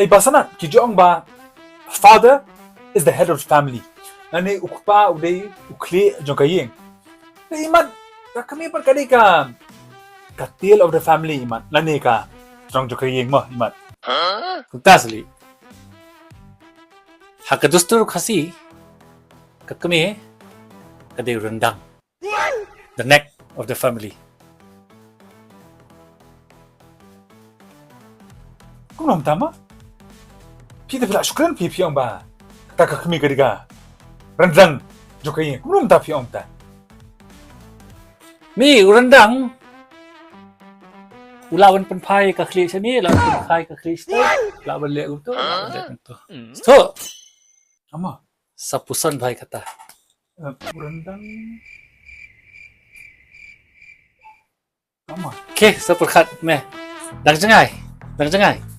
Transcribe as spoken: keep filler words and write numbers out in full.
Ei ba sanad ki ju ong ba father is the head of the family. Lane u kpa u dei u khlieh jong ka ïing. Te imat ka kmie pat ka dei ka, ka tail of the family imat. Lane ka jong jong ka ïing mo imat. Kumta sli. Ha ka dustur Khasi ka kmie ka dei u ryndang. The neck of the family. Kumno mynta ma? Phi te phi la shu kren phi phi ong ba kata ka kmie ka dei ka ryndang jong ka ïing. Kumno mynta phi ong mynta? Mi u ryndang u la wan pynphai ka khlieh shane, la wan pynphai ka khlieh shane, la wan leh kumto, la wan leh kumto. Sto. Ama. Sa puson bha ïa kata. Eh, u ryndang. Ama. Ke, sa pyrkhat me. Dang jngai. Dang jngai.